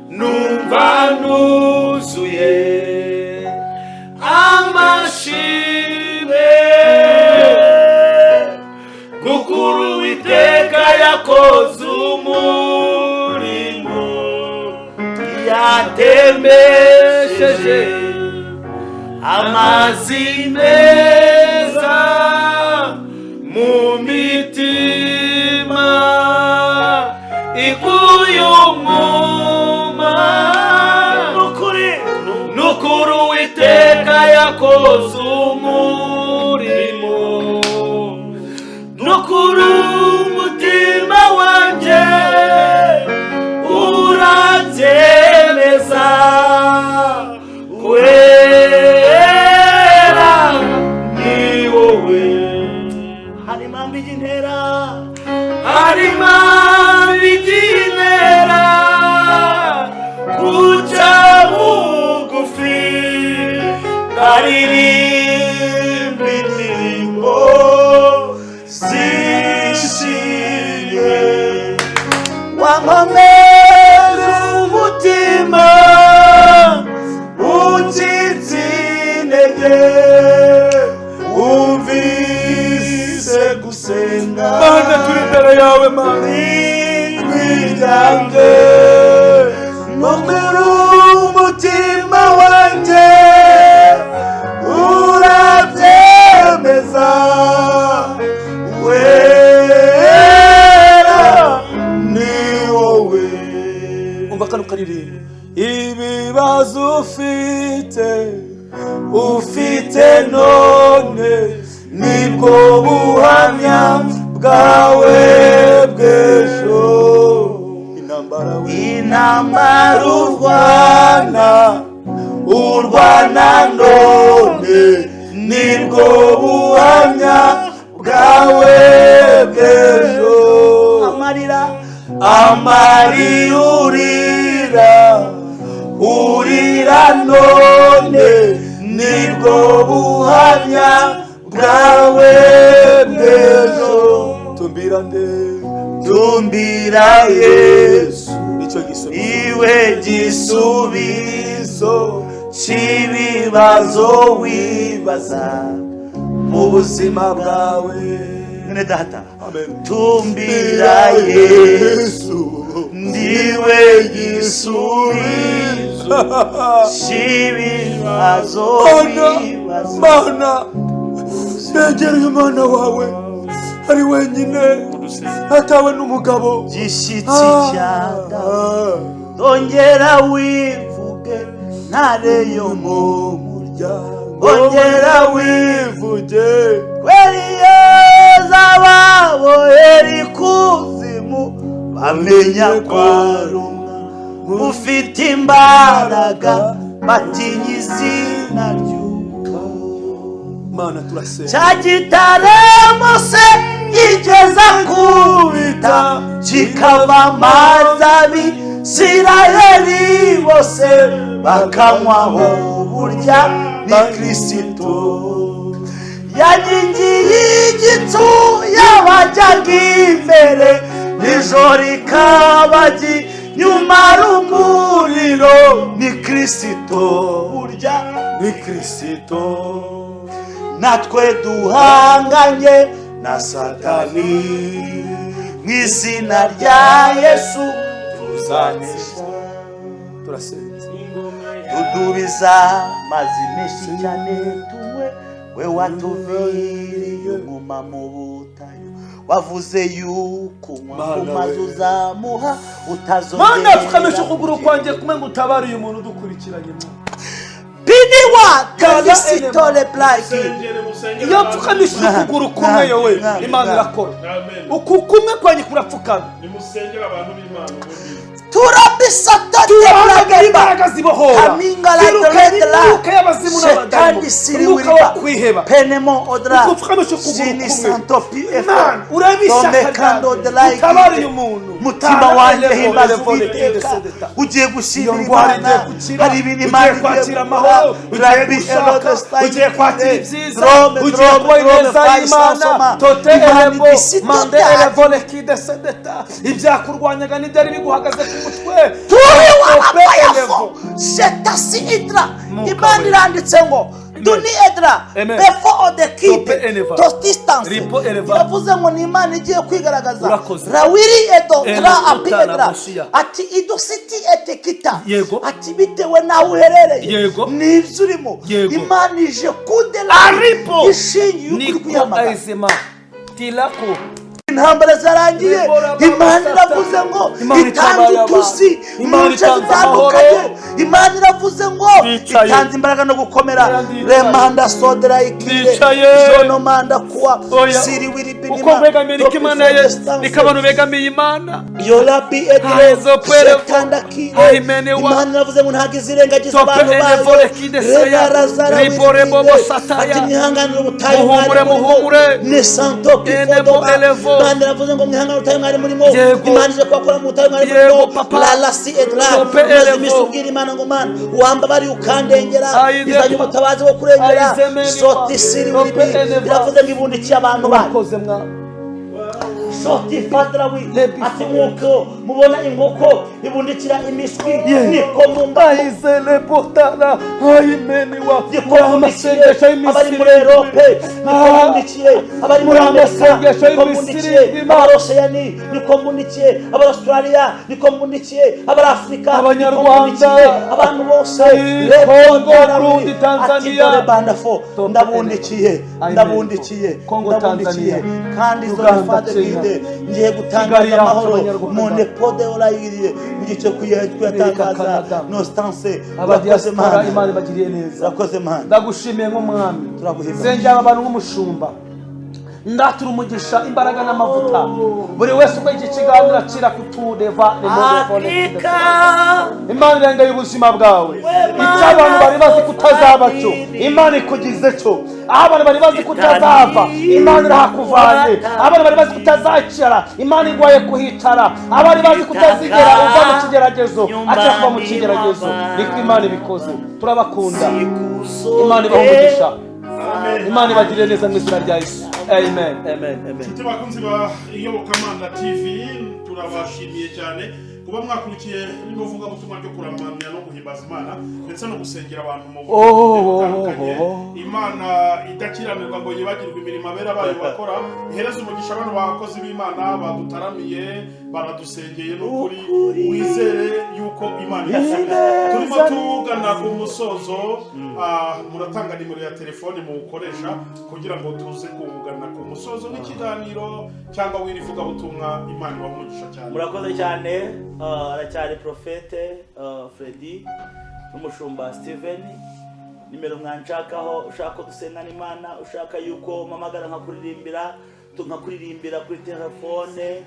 Numva nuzuye amashimwe, kuko Uwiteka yakoze umurimo, yatembesheje amazi meza mu mitima iguye umwuma. Nukuri. Nukuri Uwiteka yakoze umurimo, nukuri umutima wanjye urabyemeza. Wera ni wowe. Hari impamvu ijya Hari impamvu igintera guca bugufi, nkaririmba indirimbo zishimye. Wankomeza umutima ucitse intege, wumvise gusenga. Mana, turi imbere yawe, Mana. Ijwi ryanjye, nukuri umutima wanjye urabyemeza. Wera ni wowe. Umva kano karirimbo. Ibibazo ufite, ufite none, nibwo buhamya bwawe bw'ejo. Intambara we, Intambara urwana, urwana none, nibwo buhamya bwawe bw'ejo. Amarira, Amarira urira, urira none, nibwo buhamya bwawe bw'ejo. Tumbira nde? Tumbira Yesu. Nicyo gisubizo. Iwe gisubizo cy'ibibazo wibaza mu buzima bwawe. Mwene data, Amen. Tumbira Yesu, ndiwe gisubizo cy'ibibazo Mana, wibaza. Mana, negera uyu mwana wawe ari wenyine. Atawe n'umugabo. Gishyitsi cya Dawidi, ongera wivuge, ntare yo mu muryango, ongera wivuge. Kweriyo z'ababohera ikuzimu bamenya ko ari umwami ufite imbaraga, batinya izina ry'uwo. Mana, turasenga. Cya gitare Mose yigeza kubita kikava amazi, Abisirayeli bose bakanywaho, burya ni Kirisito. Yankingi y'igicu yabajyaga imbere nijoro, ikabajya inyuma rumuriro, ni Kirisito, burya ni Kirisito. Natwe duhanganye na Satani, mu izina rya Yesu tuzanesha. Turasenze. Dudubiza amazi menshi cyane tunywe, we watuviriye umwuma mu butayu, wavuze yuko unywa ku Mana mazi we. uzamuha Mana, pfukamisha utazongera. ukuguru kwanjye kumwe ngo utabare uyu muntu udukurikiranye. Biniwa Gada kanisitole blaki. Musengere, musengere Iyo abantu. pfukamisha ukuguru kumwe, yowe Imana irakora. Amen. Uku kumwe kwanjye kurapfukama. Nimusengere abantu b'Imana ubundi. Turabisata. Turahamagara imbaraga zibohora. Kaminga la Zirukana dredla. imyuka y'abazimu Shetani n'abadamu, siri umwuka wo wiriba. kwiheba. Penemo odra. Uko upfukamisha ukuguru Sini kumwe. santo pi efo. Imana, urebe ishyaka Domekando ryawe. de la Utabare uyu muntu. Mutima Tara wanjye, elevo, himbaza elevo, Uwiteka. elevo, Ugiye gushimira Iyo ndwara Imana. igiye gukira, Hari ibintu ugiye Imana igiye kwakira gukora. amahoro, ugiye Rabi gushaka, Elode Stein ugiye kwakira Kide. ibyiza, Rome, ugiye Rome, kuba Rome, ineza Fayi, y'Imana. Sansoma. Tote Imana elevo, ibisito mande byacu. elevo lekide sedeta. Ibyakurwanyaga n'ibyari biguhagaze ku mutwe. Turi Tope warapayafo elevo. shetasi idra. Mwuka Imana we. iranditse ngo duni edra Amen. before the Tope kid eleva. to distance. Ripo eleva. Iravuze ngo ni Imana igiye kwigaragaza. Urakoze. Rawiri edo Elo tra api utara edra. Mosiya. Ati idositi etekita. Yego. Ati bitewe n'aho uherereye Yego. n'ibyo urimo, Yego. Imana ije kudela Aripo. ishingiye ukuri Niko kuyihamagara. aizema tilako. Intambara zarangiye. Debora baba Imana Sata. iravuze ngo Imana itanze itabaye abantu. utuzi mu Imana nce itanze zitandukanye. amahoro. Imana iravuze ngo Ndicaye. itanze imbaraga no gukomera. Oya, ndicaye. Remanda sodera ikire. Ndicaye. Jono manda kuwa Oya. siri wiribinima. Uko begamiye niko Imana ye, niko abantu begamiye Imana. Yorabi edre Ahezo pere- setandakire. Ahimenewa. Imana iravuze ngo ntabwo izirengagiza Tope abantu bayo. enevole kideseya. Rebarazara Ribore wiribine. bobo sataya. Ati mwihanganire ubutayu Muhumure, mwari murimo. muhumure. Ne santo Enemo pifodoba. elevo. Imana iravuze ngo mwihanganire ubutayu mwari murimo. Yego. Imana ije kubakura mu butayu mwari Yego, murimo. papa. Lala si edra. Tope Umaze elevo. iminsi ubwira Imana ngo Mana wambabariye ukandengera, Ayize- izanye ubutabazi bwo kurengera. Ayize Soti siri Tope wiribi. eleva. Iravuze ngo ibundikiye abantu bayo. Urakoze mwa. Shoti fadrawi. Lebi. Ati nk'uko mubona inkoko ibundikira imishwi, niko mumba Aizele potara aimeniwa. niko Muri mbundikiye amasengesho abari muri y'imisiri. Erope, niko mbundikiye abari muri Muri Amerika, amasengesho niko y'imisiri, mbundikiye Imana. abari Oseyani, niko mbundikiye abari Australia, niko mbundikiye abari Afurika, niko Abanyarwanda. mbundikiye abantu bose. Ay, Lepo Congo, Darawi. Burundi, Ati Tanzania. dore bandafo, Tope ndabundikiye, Amen. ndabundikiye, Congo, ndabundikiye. Tanzania. Kandi izo Uganda, fade Kenya. bide ngiye gutangaza Kigali yacu, amahoro Abanyarwanda. mu nepode orayiriye mu gice kuyatangaza. Canada. No stance. Urakoze Abadiaspora, Mana. Imana ibagiriye neza. Urakoze Mana. Ndagushimiye nk'umwami. Turaguhimbaza. Sengera aba bantu nk'umushumba, ndatura umugisha, imbaraga n'amavuta, buri wese ubwo iki kiganiro akira kutureva. Afrika. Imana irengeye ubuzima bwawe. Icyo abantu bari bazi ko utazaba cyo, Imana ikugize cyo. Aho abantu bari bazi ko utazava, Imana irahakuvanye. Abantu bari bazi ko utazacara, Imana igwaye kuhicara. Abari bazi ko utazigera uva mu kigeragezo, akira kuva mu kigeragezo, niko Imana ibikoze. Turabakunda. Imana ibahe umugisha. Amen. Imana ibagirire neza mu izina rya Yesu. Amen, amen, amen. Inshuti bakunzi ba Iyobokamana TV, turabashimiye cyane. Kuba mwakurikiye rino vugabutumwa ryo kuramya no guhimbaza Imana ndetse no gusengera abantu mu buryo bugiye butandukanye. Imana idakiranirwa ngo yibagirwe imirimo abera bayo bakora, ihereze umugisha bano bakozi b'Imana badutaramiye, baradusengeye. N'ukuri wizere yuko Imana igusubiza. Turimo tugana ku musozo. Muratanga nimero ya telefone muwukoresha kugira ngo tuze kugana ku musozo w'ikiganiro cyangwa w'iri vugabutumwa. Imana ibahe umugisha cyane. Murakoze cyane. Aracyari Prophète Freddy n'umushumba Steven. Nimero mwanshakaho, ushaka ko dusengana Imana, ushaka yuko mpamagara nkakuririmbira, nkakuririmbira kuri telefone,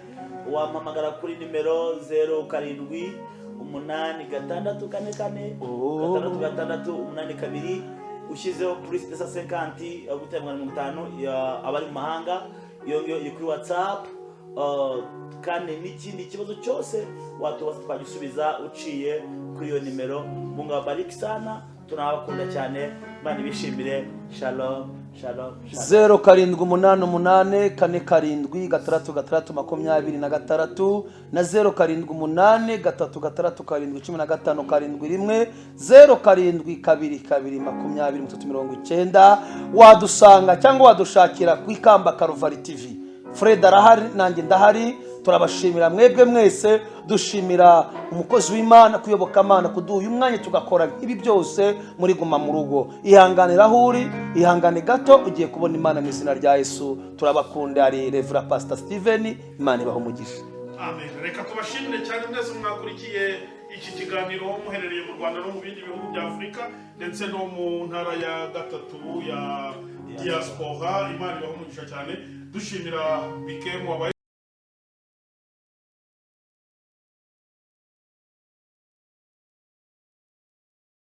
wampamagara kuri nimero 0786446682, ushyizeho +250, 50, abari mu mahanga. Iyo ngiyo iri kuri WhatsApp. Kandi n'ikindi kibazo cyose watubaza twagisubiza uciye kuri iyo nimero. Mungu awabariki sana, tunabakunda cyane. Imana ibishimire. Shalom, shalom, shalom. 0788476626 na 0783671571, 0722203090. Wadusanga cyangwa wadushakira ku Ikamba Karuvari TV. Fred arahari, nanjye ndahari. Turabashimira mwebwe mwese. Dushimira umukozi w'Imana kuyoboka Amana kuduha uyu mwanya tugakora ibi byose muri guma mu rugo. Ihanganira aho uri, ihangane gato, ugiye kubona Imana mu izina rya Yesu. Turabakunda. Ari Reverend Pastor Steven. Imana ibaha umugisha. Amen. Reka tubashimire cyane mwese mwakurikiye iki kiganiro muherereye mu Rwanda no mu bindi bihugu bya Afurika ndetse no mu ntara ya gatatu ya diaspora. Imana ibahe umugisha cyane. Dushimira Bikemu wabaye